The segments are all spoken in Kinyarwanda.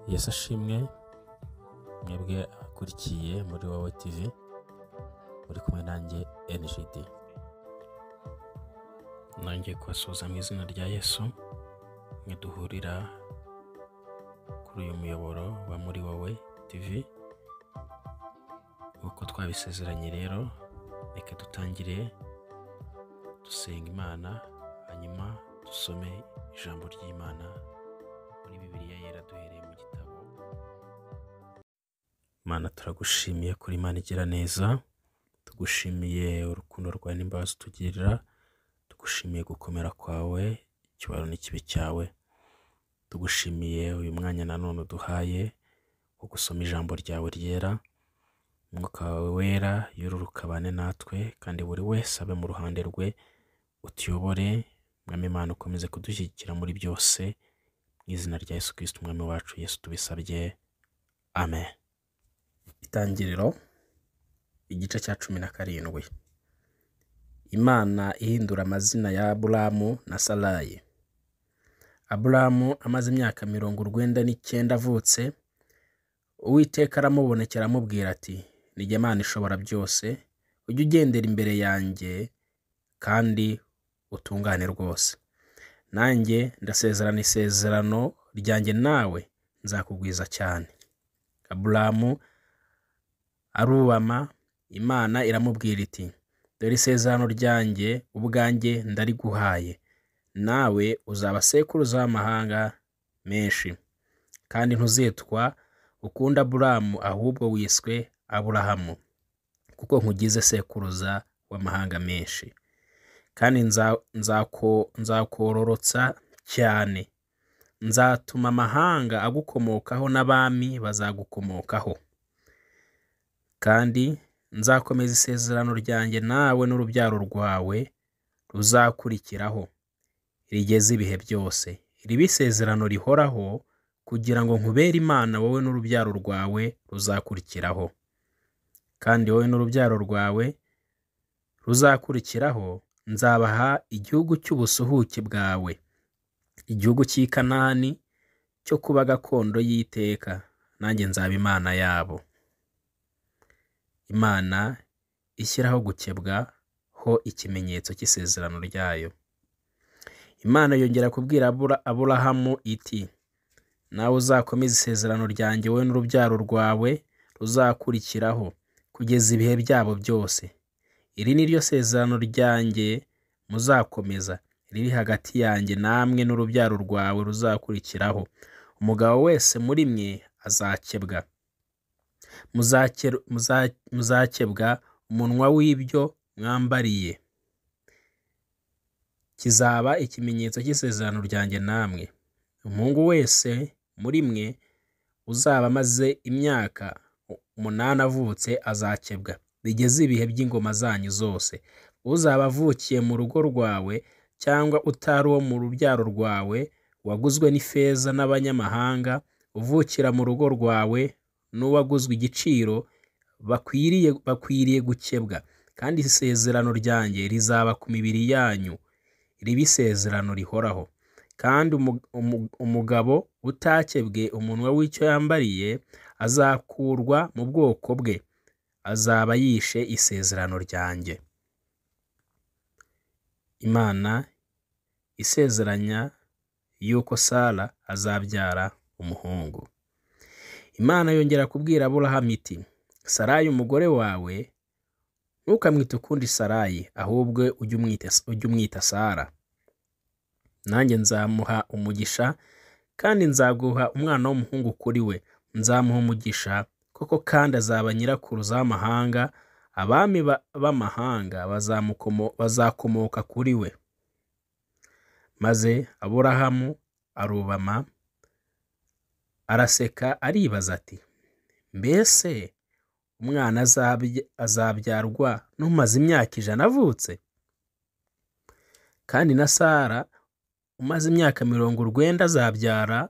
Yesu ashimwe, mwebwe abakurikiye muri Wowe TV, muri kumwe nanjye NGD. Nongeye kubasuhuza mu izina rya Yesu, mwe duhurira kuri uyu muyoboro wa muri Wowe TV. Nk'uko twabisezeranye rero, reka dutangire dusenga Imana, hanyuma dusome ijambo ry'Imana muri Bibiliya Yera duhereye mu gitabo. Mana, turagushimiye kuri Imana igira neza, tugushimiye urukundo rwawe n'imbabazi utugirira, tugushimiye gukomera kwawe, icyubahiro n'ikibi cyawe. Tugushimiye uyu mwanya nanone uduhaye wo gusoma ijambo ryawe ryera. Umwuka wawe wera yururuka abane natwe, kandi buri wese abe mu ruhande rwe, utuyobore. Mwami Imana, ukomeze kudushyigikira muri byose, mu izina rya Yesu Kristo Umwami wacu Yesu tubisabye, amen. Itangiriro igice cya 17. Imana ihindura amazina ya Aburamu na Sarayi. Aburamu amaze imyaka 99 avutse, Uwiteka aramubonekera aramubwira ati: "Ni jye Imana ishobora byose, ujye ugendera imbere yanjye kandi utungane rwose. Nanjye ndasezerana isezerano ryanjye nawe, nzakugwiza cyane." Aburamu arubama, Imana iramubwira iti: "Dore isezerano ryanjye ubwanjye ndariguhaye, nawe uzaba sekuruza w'amahanga menshi, kandi ntuzitwa ukundi Aburamu, ahubwo wiswe Aburahamu, kuko nkugize sekuruza w'amahanga menshi. Kandi nzakororotsa cyane, nzatuma amahanga agukomokaho n'abami bazagukomokaho. Kandi nzakomeza isezerano ryanjye nawe n'urubyaro rwawe ruzakurikiraho, rigeze ibihe byose, ribe isezerano rihoraho, kugira ngo nkubere Imana wowe n'urubyaro rwawe ruzakurikiraho. Kandi wowe n'urubyaro rwawe ruzakurikiraho nzabaha igihugu cy'ubusuhuke bwawe, igihugu cy'i Kanani cyo kuba gakondo y'iteka, nanjye nzaba Imana yabo." Imana ishyiraho gukebwa ho ikimenyetso cy'isezerano ryayo. Imana yongera kubwira Aburahamu iti: "Nawe uzakomeze isezerano ryanjye wowe n'urubyaro rwawe ruzakurikiraho, kugeza ibihe byabo byose. Iri ni ryo sezerano ryanjye muzakomeza, riri hagati yanjye namwe n'urubyaro rwawe ruzakurikiraho. Umugabo wese muri mwe azakebwa. Muzakebwa umunwa w'ibyo mwambariye. Kizaba ikimenyetso cy'isezerano ryanjye namwe. Umuhungu wese muri mwe uzaba amaze imyaka 8 avutse azakebwa, bigeze ibihe by'ingoma zanyu zose. Uzaba avukiye mu rugo rwawe cyangwa utari uwo mu rubyaro rwawe, waguzwe n'ifeza n'abanyamahanga, uvukira mu rugo rwawe n'uwaguzwe igiciro, bakwiriye gukebwa. Kandi isezerano ryanjye rizaba ku mibiri yanyu, ribe isezerano rihoraho. Kandi umugabo utakebwe umunwa w'icyo yambariye azakurwa mu bwoko bwe, azaba yishe isezerano ryanjye." Imana isezeranya yuko Sara azabyara umuhungu. Imana yongera kubwira Aburahamu iti: "Sarayi umugore wawe ntukamwite ukundi Sarayi, ahubwo ujye umwita Sara. Nanjye nzamuha umugisha, kandi nzaguha umwana w'umuhungu kuri we. Nzamuha umugisha koko, kandi azaba nyirakuruza w'amahanga, abami b'amahanga bazakomoka kuri we." Maze Aburahamu arubama, araseka, aribaza ati: "Mbese umwana azabyarwa n'umaze imyaka 100 avutse? Kandi na Sara umaze imyaka 90 azabyara?"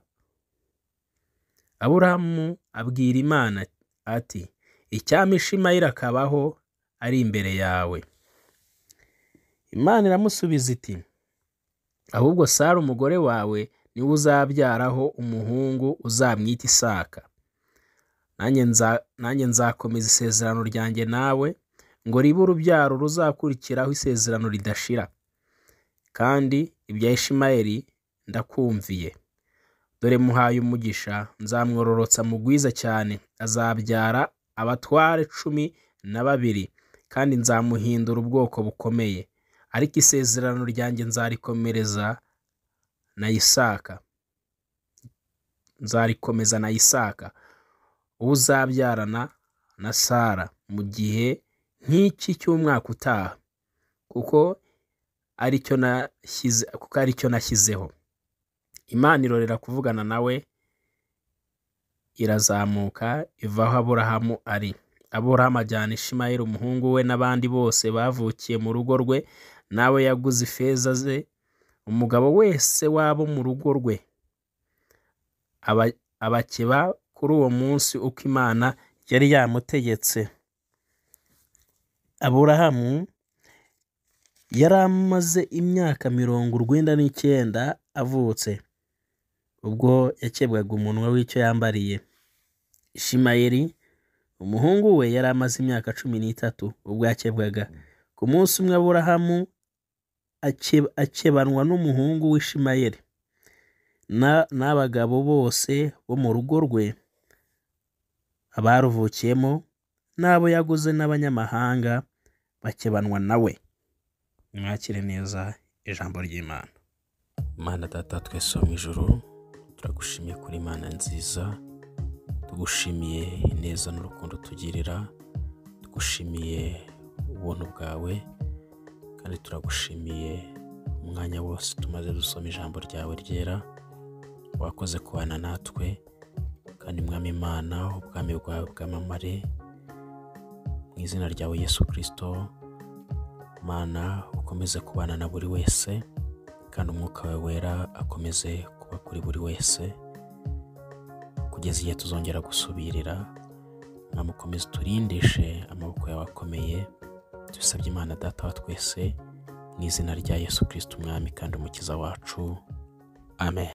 Aburahamu abwira Imana ati: "Icyampa Ishimayeli akabaho ari imbere yawe." Imana iramusubiza iti: "Ahubwo Sara umugore wawe niwe uzabyaraho umuhungu uzamwita Isaka. Nanjye nzakomeza isezerano ryanjye nawe, ngo ribe urubyaro ruzakurikiraho isezerano ridashira. Kandi ibya Ishimayeli ndakumviye. Dore muhaye umugisha, nzamwororotsa mugwiza cyane, azabyara abatware 12, kandi nzamuhindura ubwoko bukomeye. Ariko isezerano ryanjye nzarikomereza na Isaka, nzarikomeza na Isaka, uzabyarana na Sara mu gihe nk'iki cy'umwaka utaha, kuko aricyo nashyizeho. Imana irorera kuvugana nawe, irazamuka iva aho Aburahamu ari. Aburahamu ajyana Ishimayeli umuhungu we n'abandi bose bavukiye mu rugo rwe, nawe yaguze ifeza ze, umugabo wese wabo mu rugo rwe abakeba kuri uwo munsi uko Imana yari yamutegetse. Aburahamu yari amaze imyaka 99 avutse, ubwo yakebwaga umunwa w'icyo yambariye. Ishimayeli umuhungu we yari amaze imyaka 13 ubwo yakebwaga. Ku munsi umwe Aburahamu akebanwa n'umuhungu w'Ishimayeli n'abagabo bose bo mu rugo rwe, abaruvukiyemo n'abo yaguze n'abanyamahanga bakebanwa nawe. Mwakire neza ijambo ry'Imana. Imana Data twese wo mu ijuru, turagushimiye kuri Imana nziza, tugushimiye ineza n'urukundo tugirira, tugushimiye ubuntu bwawe, kandi turagushimiye umwanya wose tumaze dusoma ijambo ryawe ryera. Wakoze kubana natwe, kandi Mwami Imana, ubwami bwawe bwamamare mu izina ryawe Yesu Kristo. Mana, ukomeze kubana na buri wese, kandi umwuka wawe wera akomeze kuba kuri buri wese kugeza igihe tuzongera gusubirira. Mwami, ukomeze uturindishe amaboko yawe akomeye. Tubisabye Imana Data wa twese mu izina rya Yesu Kristo Umwami kandi Umukiza wacu. Amen.